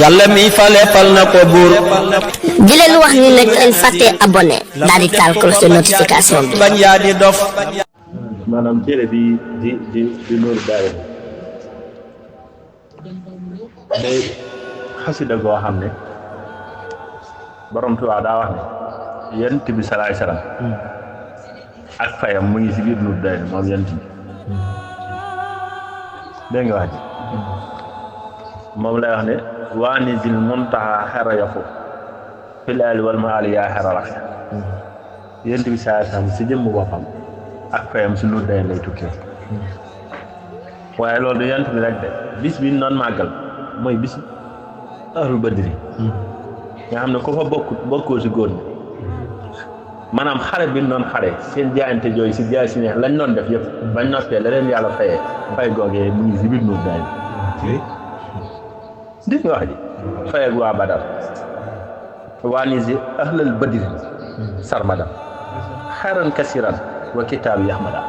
yàlla mi fale fal na ko buur di leen wax ni nag leen fàtte abonné daal di taal cloche de notification bi bañ yaa di dof maanaam téere bi di Nourou Darayni day xasida goo xam ne borom Tuubaa daa wax ne yonent bi salaay salaam ak fayam mu ngi si biir Nourou Darayni moom yonent bi dégg nga wax ji moom lay wax ne waa ni zil muntaha xera yafu fil ali wal maali yaa xera rax yonent bi salaay salaam si jëmm boppam ak fayam si Nourou Darayni lay tukkee waaye loolu du yonent bi rek de bis bi noonu màggal mooy bis ahlul badri nga xam ne ku fa bokkoo si góor ñi maanaam xare bi noonu xare seen jaayante jooyu si jaay si neex lañ doon def yëpp bañ noppee la leen yàlla fayee fay googee mu ngi si biir Nourou Darayni dégg nga wax ji fay ak waa Badar waa ni si ahlul badri sarmada xaran kasiran wa kitaabu yaxmada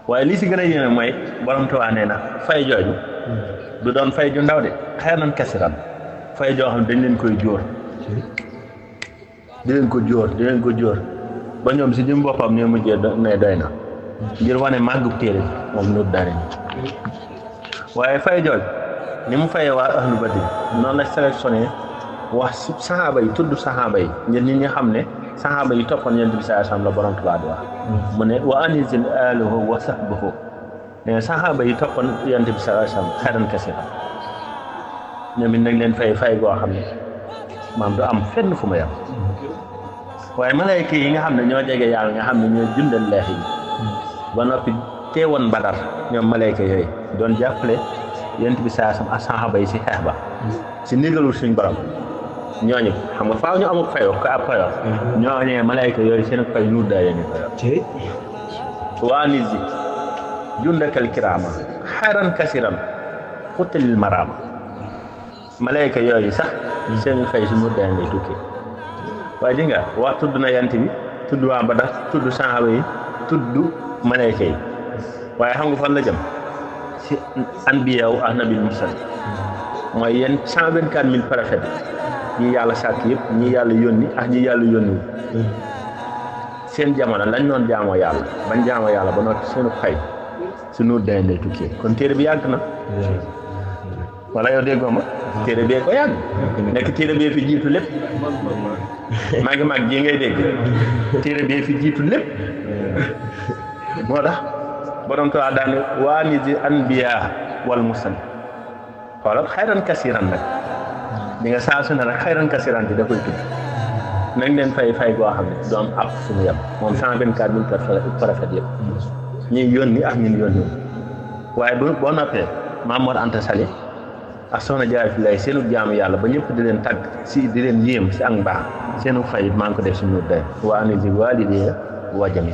waaye lii si gën a yéeme mooy borom Tuubaa nee na fay jooju du doon fay ju ndaw de xeeran kasiran fay joo xam dañ leen koy jóor di leen ko jóor ba ñoom si jëm boppam ñoo mujjee ne doy na ngir wane màggub téere bi moom Nourou Darayni waaye fay jooju ni mu fayee waa ahlu badri noonu la sélectionné wax saxaaba yi tudd saxaaba yi ngir nit ñi xam ne saxaaba yi toppoon yonent bi sallallahu alayhi wasallam la borom Tuubaa di wax mu ne wa anzil alahu wa sahbahu ne saxaaba yi toppoon yonent bi sallallahu alayhi wasallam xayran kasiran ñoom it nag leen fay goo xam ne maam du am fenn fu ma yam waaye malayka yi nga xam ne ñoo jege yàlla nga xam ne ñoo jundal leex yi ba noppi teewoon Badar ñoom malayka yooyu doon jàppale yonent bi sallallahu alayhi wasallam ak saxaaba yi si xeex ba si ndigalul suñ borom ñooñu xam nga faaw ñu amul fayoo ko ab fayoo ñooñee malayka yooyu seen fay Nourou Darayni fayoo waa nit yi jundakal kiraama xayran kasiran xutalil maraama malayka yooyu sax seen fay si Nourou Darayni lay tukkee waaye di nga wax tudd na yant bi tudd waa Badar tudd saxaaba yi tudd malayka yi waaye xam nga fan la jëm si anbiyaaw ak nabil mursal mooy yéen 124 000 prophètes ñi yàlla sàkk yëpp ñi yàlla yónni ak ñi yàlla yónni seen jamono lañ doon jaamoo yàlla bañ jaamoo yàlla ba noppi seenu fay si Nourou Darayni lay tukkee kon téere bi yàgg na wala yow déggoo ma téere bee ko yàgg nekk téere bee fi jiitu lépp mag ji ngay dégg téere bee fi jiitu lépp moo tax borom Tuubaa daane waa ni di anbiya wal mursal xoolal xayran kasiran nag di nga saa su ne rek xayran kasiran bi da koy tudd nañ leen fay goo xam ne du am ab suñu yem moom 124 000 prophètes yëpp ñuy yónni ak ñun yónni waaye boo noppee Maam Mor Anta Sali ak Soxna Jaara fi lay seenu jaamu yàlla ba ñëpp di leen tagg si di leen yéem si ak mbaax seenu fay maa ngi ko def si Nourou Darayni waa ni si waalidee waa jami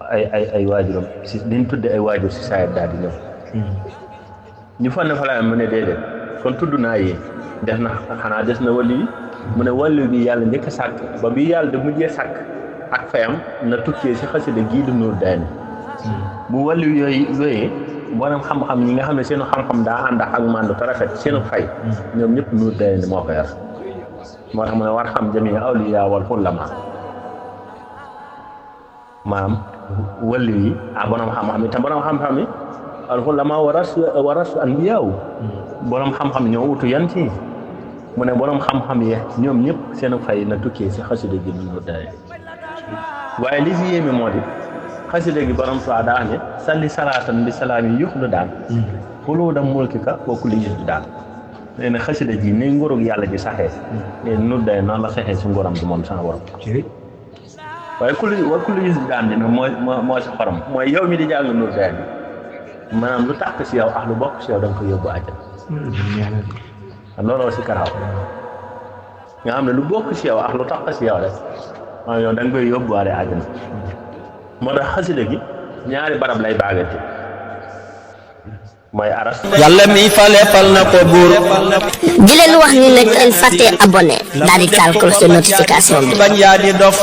ay waajuram si liñ tudde ay waajur si saayit daal di ñëw ñu fa ne fa la mu ne déedéet kon tudd naa yi def na xanaa des na wàllu yi mu ne wàllu bi yàlla njëkk a sàkk ba bi yàlla da mujjee sàkk ak fayam na tukkee si xasida gii di Nourou Darayni bu wàllu yooyee borom xam-xam ñi nga xam ne seenu xam-xam daa ànd ak mandu te rafet seenu fay ñoom ñëpp Nourou Darayni moo ko yor moo tax mu ne war xam jami awliya wal ulama maanaam wàllu yi borom xam-xam yi te borom xam-xam yi al ulama warasu anbiyaaw borom xam-xam ñoo wutu yan ci mu ne borom xam-xam yi ñoom ñëpp seen fay na tukkee si xasida gi Nourou Darayni waaye li si yéeme moo di xasida gi borom Tuubaa daa ne salli salaatan bi salaam yi yux lu daan xuloo da mulki ka kooku li du daan nee na xasida ji ni ngorog yàlla ji saxee ne Nourou Darayni noonu la saxee si ngoram bi moom sama borom waaye ku lu gis daan dina moo si xorom mooy yow mi di jàng Nourou Darayni maanaam lu tàkk si yow ak lu bokk si yow da nga ko yóbbu àjjana looloo si karaaw nga xam ne lu bokk si yow ak lu tàkk si yow rek maanaam yow da nga koy yóbbuwaale àjjana moo tax xasida gi ñaari barab lay baagante mooy aras yàlla mi fale fal na ko buur di leen wax ni nag leen fàtte abonné daal di taal cloche de notification bi bañ yaa di dof